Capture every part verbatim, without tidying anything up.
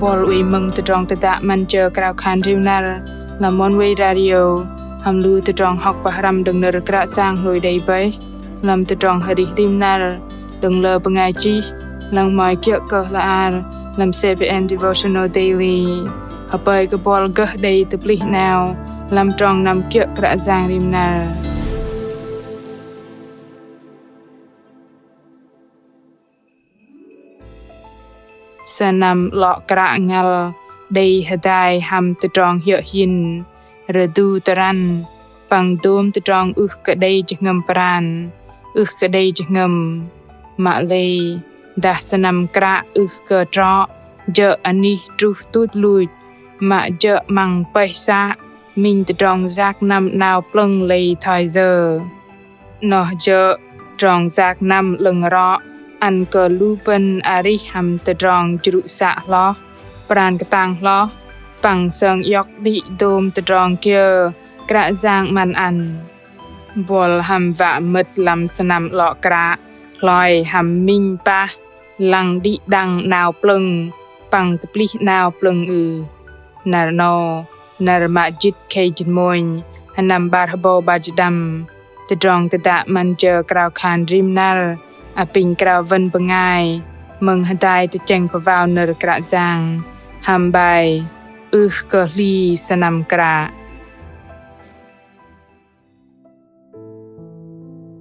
Bol wei mơ̆ng tơdrong tơdă 'Măn Jơ Krao Khan Rim Năr lăm Oneway Radio, hăm lu tơdrong hŏk pơhrăm đơ̆ng nơ̆r Kră Yang hlôi đei bơih lăm tơdrong arih rim năr đơ̆ng lơ bơngai chih, lăng mă kiơ̆ kơ hla ar lăm C B N Devotional Daily. Hơpơi kơ bol gơh đei tơplih 'nao lăm trong năm kiơ̆ Kră Yang rim năr. Sơnăm 'lŏ kră ngăl đei hơdai hăm tơdrong hiơ̆ hin, rơdu tơrăn, păng dôm tơdrong ưh kơ đei jơhngơ̆m pran, ưh kơ đei jơhngơ̆m. Mă lei, dah sơnăm kră ưh kơ trŏ, jơ̆ anih truh tuch luch, mă jơ̆ 'măng pơih să, minh tơdrong yak năm 'nao plơ̆ng lei thoi yơ. Noh jơ̆ trong yak năm 'lơ̆ng rŏ ăn kơ lu bơ̆n arih hăm tơdrong jrŭ să hloh, pran kơtang hloh, păng sơng iŏk đĭ dôm tơdrong kiơ Kră Yang 'măn ăn. Bol hăm wă mơ̆t lăm sơnăm 'lŏ kră, hloi hăm minh pah lăng đĭ đăng 'nao plơ̆ng păng tơplih 'nao plơ̆ng ưh? Năr 'nâu, năr mă jĭt khei jĭt mônh, sơnăm 'bar hơbâu 'bar jĭt đăm, tơdrong tơdă 'Măn Jơ Krao Khan Rim Năr apinh krao wơ̆n bơngai mơ̆ng hơdai tơchĕng pơwao nơ̆r Kră Yang hăm bai Ưh kơ hli sơnăm kră.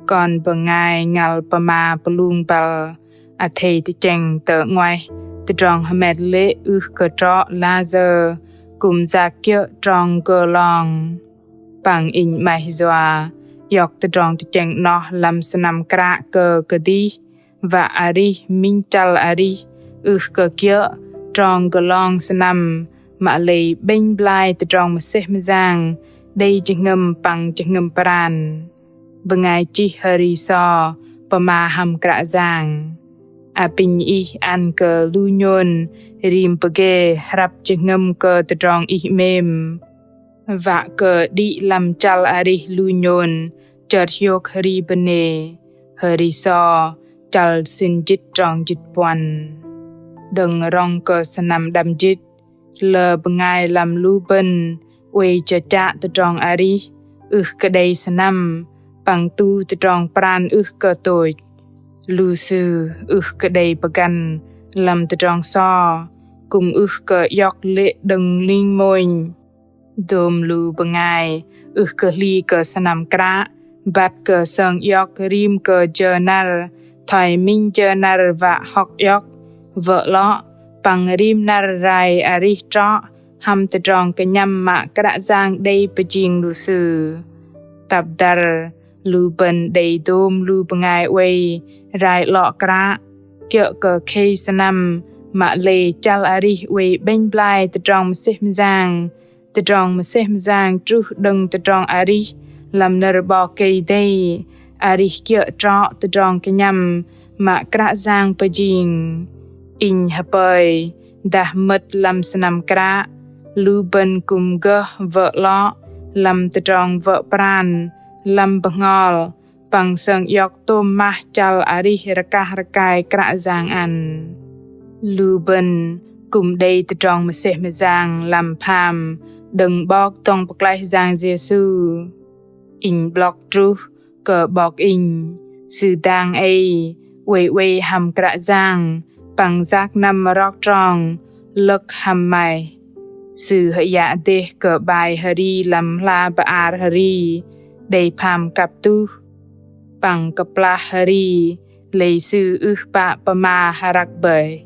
Kon bơngai ngăl pơma pơlung băl athei tơchĕng tơ 'nguaih tơdrong hơmet lê̆ ưh kơ trŏ layơ kư̆m yak kiơ̆ trong gơlong. Păng inh 'maih yua iŏk tơdrong tơchĕng 'noh lăm sơnăm kră kơ kơdih, wă arih minh chăl arih ưh kơ kiơ̆ trong gơlong sơnăm, mă lei 'bĕnh blai tơdrong mơsêh mơyang đei jơhngơ̆m păng jơhngơ̆m pran. Bơngai chih Hri So pơma hăm Kră Yang: Apinh Ih ăn kơ lu nhôn rim pơgê hrăp jơhngơ̆m kơ tơdrong Ih 'mêm, wă kơ đĭ lăm chăl arih lu nhôn chơt hiôk hri bơnê. Hri So chăl sĭn jĭt trong jĭt puăn. Đơ̆ng rŏng kơ sơnăm đăm jĭt, lơ bơngai lăm lu bơ̆n oei chơchă tơdrong arih ưh kơ đei sơnăm păng tu tơdrong pran ưh kơ tôch. Lu sư ưh kơ đei pơgăn lăm tơdrong so, kư̆m ưh kơ iŏk lê̆ đơ̆ng ling mônh. Dôm lu bơngai ưh kơ hli kơ sơnăm kră, băt kơ sơng iŏk rim kơ jơ năr thoi minh jơ năr wă hŏk iŏk, wơ̆ 'lŏ păng rim năr rai arih trŏ hăm tơdrong kơnhăm mă Kră Yang đei pơjing lu sư. Tăp dăr lu bơ̆n đei dôm lu bơngai oei rai 'lŏ kră, kiơ̆ kơ khei sơnăm, mă lei chăl arih oei 'bĕnh blai tơdrong mơsêh mơyang, tơdrong mơsêh mơyang truh đơ̆ng tơdrong arih lăm nơ̆r 'Bok Kei-Dei, arih kiơ̆ trŏ tơdrong kơnhăm mă Kră Yang pơjing. Inh hơpơi dah mơ̆t lăm sơnăm kră, lu bơ̆n kư̆m gơh wơ̆ 'lŏ lăm tơdrong wơ̆ pran lăm bơhngol, păng sơng iŏk tôm mah chăl arih rơkah rơkai Kră Yang ăn. Lu bơ̆n kư̆m đei tơdrong mơsêh mơyang lăm pham đơ̆ng 'Bok dŏng pơklaih Yang Yêsu. Inh 'blŏk truh kơ 'bok inh, sư dang ei oei oei hăm Kră Yang păng yak năm rok trong lơ̆k hăm 'maih. Sư hơyă dêh kơ bai hri lăm hla bơar hri đei pham kăp tuh. Păng kơplah hri lei sư ưh pă pơma hrăk bơih.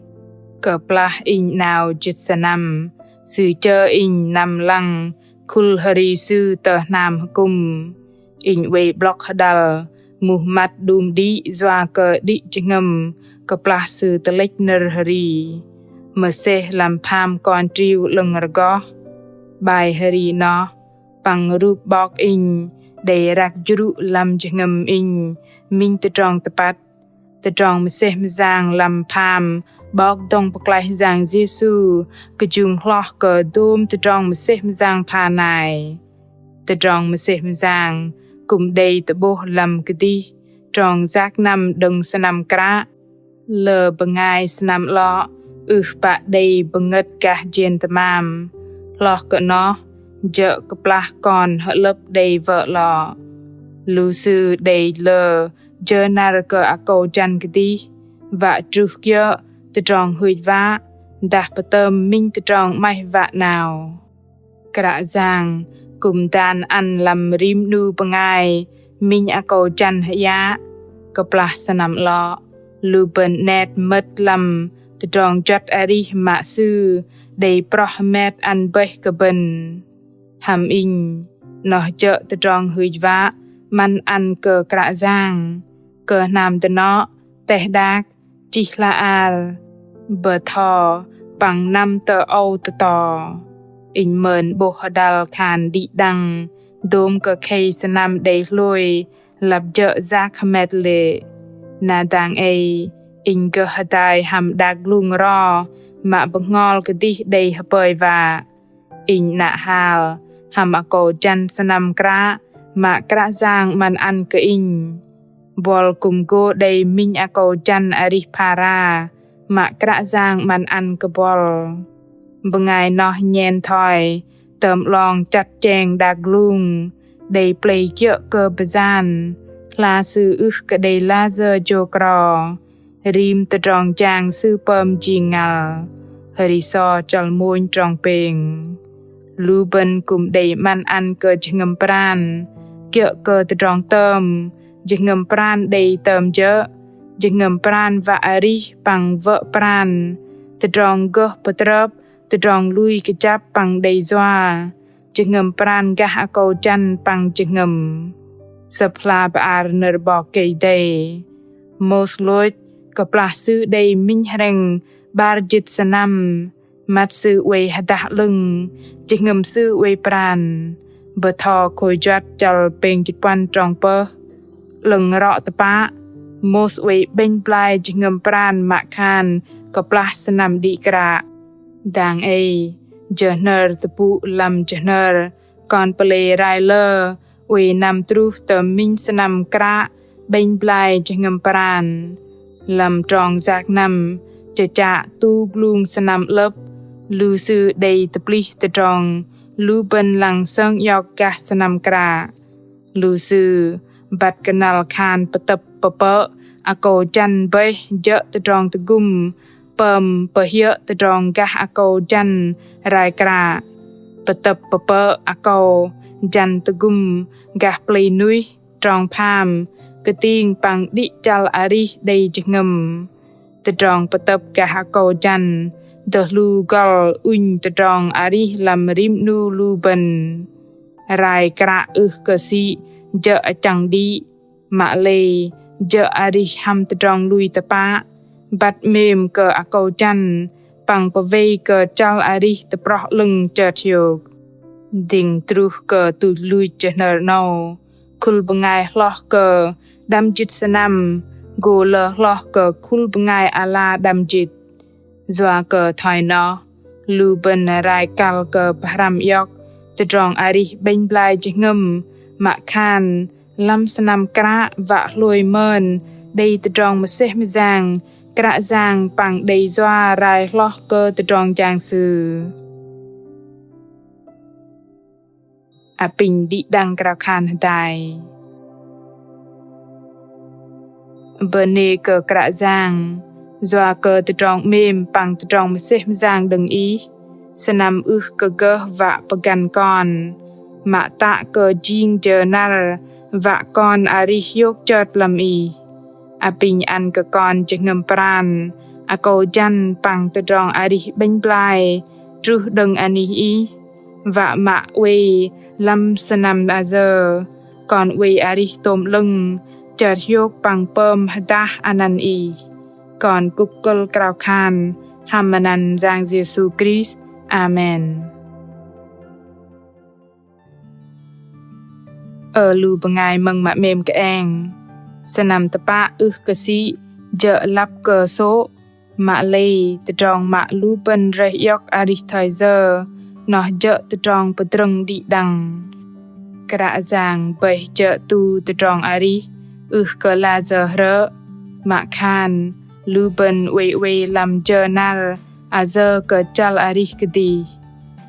Kơplah inh 'nao jĭt sơnăm, sư chơ inh năm lăng khul hri sư tơ hnam hơkŭm. Inh oei 'blŏk hơđăl, muh măt đum đĭ yua kơ đĭ jơhngơ̆m kơplah sư tơlĕch nơ̆r hri. Mơsêh lăm pham kon triu 'lơ̆ng rơgoh. Bai hri noh păng rup 'bok inh đei răk jrŭ lăm jơhngơ̆m inh minh tơdrong tơpăt. Tơdrong mơsêh mơyang lăm pham 'Bok dŏng pơklaih Yang Yêsu kơjung hloh kơ dôm tơdrong mơsêh mơyang pha nai. Tơdrong mơsêh mơyang kư̆m đei tơ'bôh lăm kơdih trong yak năm đơ̆ng sơnăm kră. Lơ bơngai sơnăm 'lŏ Ưh pă đei bơngơ̆t gah jên tơmam, hloh kơ noh, jơ̆ kơplah kon hơ'lơ̆p đei wơ̆ lo. Lu sư đei lơ jơ năr kơ akâu jăn kơdih, wă truh kiơ̆ tơdrong hưch wă, dah pơtơm minh tơdrong 'maih wă 'nao. Kră Yang kư̆m dan ăn lăm rim 'nu bơngai minh akâu jăn hơyă. Kơplah sơnăm 'lŏ, lu bơ̆n 'net mơ̆t lăm tơdrong juăt arih mă Sư đei proh hơmet ăn bơih kơ bơ̆n. Hăm inh, noh jơ̆ tơdrong hưch wă 'măn ăn kơ Kră Yang, kơ hnam dơnŏ, teh đak, chih hla ar, bơtho păng năm tơ âu tơto. Inh mơn 'bôh hơdăl khan đĭ đăng dôm kơ khei sơnăm đei hlôi lăp jơ̆ yak hơmet lê̆. Na dang ei, inh gơh hơdai hăm đak glung ro mă bơhngol kơdih đei hơpơi wă. Inh 'nă hal hăm akâu jăn sơnăm kră mă Kră Yang 'măn ăn kơ inh. Buăl kư̆m gô đei minh akâu jăn arih phara mă Kră Yang 'măn ăn kơ buăl. Bơngai noh nhen thoi tơm 'long chăt cheng đak glung, đei plei kiơ̆ kơ bơyan, hla sư ưh kơ đei layơ jôk ro. Rim tơdrong jang sư pơm jing ngăl. Hơri So chăl mônh trong pêng. Lu bơ̆n kư̆m đei 'măn ăn kơ jơhngơ̆m pran kiơ̆ kơ tơdrong tơm, jơhngơ̆m pran đei tơm jơ̆, jơhngơ̆m pran wă arih păng wơ̆ pran, tơdrong gơh pơtrơp, tơdrong lui kơjăp păng đei yua, jơhngơ̆m pran gah akâu jăn păng jơhngơ̆m. Sơ̆p hla bơar nơ̆r 'Bok Kei-Dei. Môis lôch kơplah sư đei minh hrĕng 'bar jĭt sơnăm, măt sư oei hơdah 'lơ̆ng, jơhngơ̆m sư oei pran. Bơtho Khôi Juăt chăl pêng jĭt puăn trong pơh. 'Lơ̆ng rŏ tơpă, Môis oei 'bĕnh blai jơhngơ̆m pran mă khan kơplah sơnăm đĭ kră. Dang ei, jơ hnơr tơpŭ lăm jơ hnơr kon pơlei rai lơ oei năm truh tơ minh sơnăm kră 'bĕnh blai jơhngơ̆m pran. Lăm trong yak năm chơchă tu glung sơnăm 'lơ̆p, lu sư đei tơplih tơdrong lu bơ̆n lăng sơng iŏk gah sơnăm kră. Lu sư băt kơnăl khan pơtơ̆p pơpơ̆ akâu jăn bơih jơ̆ tơdrong tơgŭm pơm pơhiơ̆ tơdrong gah akâu jăn rai kră. Pơtơ̆p pơpơ̆ akâu jăn tơgŭm gah plei nuih, trong pham, kơting păng đĭ chăl arih đei jơhngơ̆m. Tơdrong pơtơ̆p gah akâu jăn dơh lu gŏl ŭnh tơdrong arih lăm rim 'nu lu bơ̆n. Rai kră ưh kơ sĭ jơ̆ achăng đĭ, mă lei jơ̆ arih hăm tơdrong lui tơpă, băt 'mêm kơ akâu jăn păng pơwei kơ chăl arih tơproh 'lơ̆ng chơt hiôk. Dĭng truh kơ tuch luch jơ hnơr 'nâu, khul bơngai hloh kơ đăm jĭt sơnăm gô lơ hloh kơ khul bơngai ala đăm jĭt. Yua kơ thoi noh, lu bơ̆n rai kăl kơ pơhrăm iŏk tơdrong arih 'bĕnh blai jơhngơ̆m, mă khan lăm sơnăm kră wă hlôi mơn đei tơdrong mơsêh mơyang Kră Yang păng đei yua rai hloh kơ tơdrong jang Sư. Apinh đĭ đăng krao khan hơdai. Bơnê kơ Kră Yang, yua kơ tơdrong 'mêm păng tơdrong mơsêh mơyang đơ̆ng Ih, sơnăm ưh kơ gơh wă pơgăn kon, mă tă kơ jing jơ năr wă kon arih hiôk chơt lăm Ih. Apinh ăn kơ kon jơhngơ̆m pran, akâu jăn păng tơdrong arih 'bĕnh blai truh đơ̆ng anih Ih, wă mă oei lăm sơnăm ayơ, kon oei arih tôm 'lơ̆ng, chơt hiôk păng pơm hơdah anăn Ih. Kon kŭk kơ̆l krao khan hăm anăn Yang Yêsu Krist. Amen. Ơ lu bơngai mơ̆ng mă 'mêm kơeng. Sơnăm tơpă ưh kơ sĭ jơ̆ lăp kơ sô̆, mă lei tơdrong mă lu bơ̆n rơih iŏk arih thoi yơ, noh jơ̆ tơdrong pơdrơ̆ng đĭ đăng. Kră Yang bơih jơ̆ tu tơdrong arih ưh kơ layơ hrơ̆, mă khan lu bơ̆n oei oei lăm jơ năr Ayơ kơ chăl arih kơdih,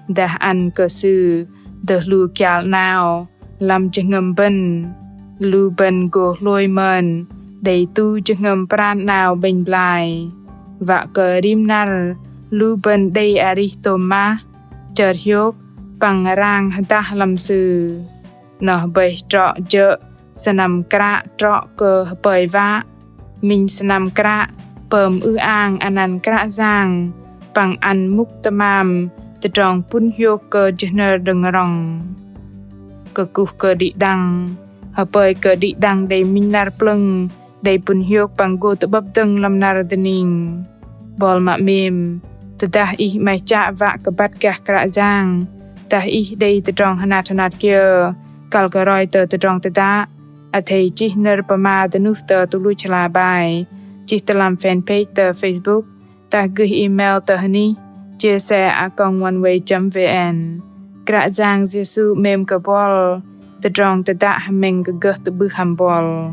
dah ăn kơ Sư dơh lu kial 'nao lăm jơhngơ̆m bơ̆n. Lu bơ̆n gô hlôi mơn đei tu jơhngơ̆m pran 'nao 'bĕnh blai. Wă kơ rim năr lu bơ̆n đei arih tôm mah, chơt hiôk păng rang hơdah lăm Sư. Noh bơih trŏ jơ̆ sơnăm kră trŏ kơ hơpơi wă, minh sơnăm kră pơm ư-ang anăn Kră Yang păng ăn mŭk tơmam tơdrong pŭn hiôk kơ jơhnơr đơ̆ng rŏng. Kơkuh kơ đĭ đăng, hơpơi kơ đĭ đăng đei minh năr plơ̆ng đei pŭn hiôk păng gô tơ'bơ̆p dơ̆ng lăm năr dơning. Buăl mă 'mêm, tơdah ih 'maih chă wă kơ băt gah Kră Yang, dah ih đei tơdrong hơnat hơnat kiơ kăl kơ roi tơ tơdrong tơdă, athei chih nơ̆r pơma dơnuh tơ tơluch hla bơar, chih tơ lăm fanpage tơ Facebook, dah gơh email tơ hơnih chia sẻ a còng oneway chấm vn. Kră Yang Yêsu 'mêm kơ buăl. Tơdrong tơdă hơmĕng kơ gơh tơ'bưh hăm buăl.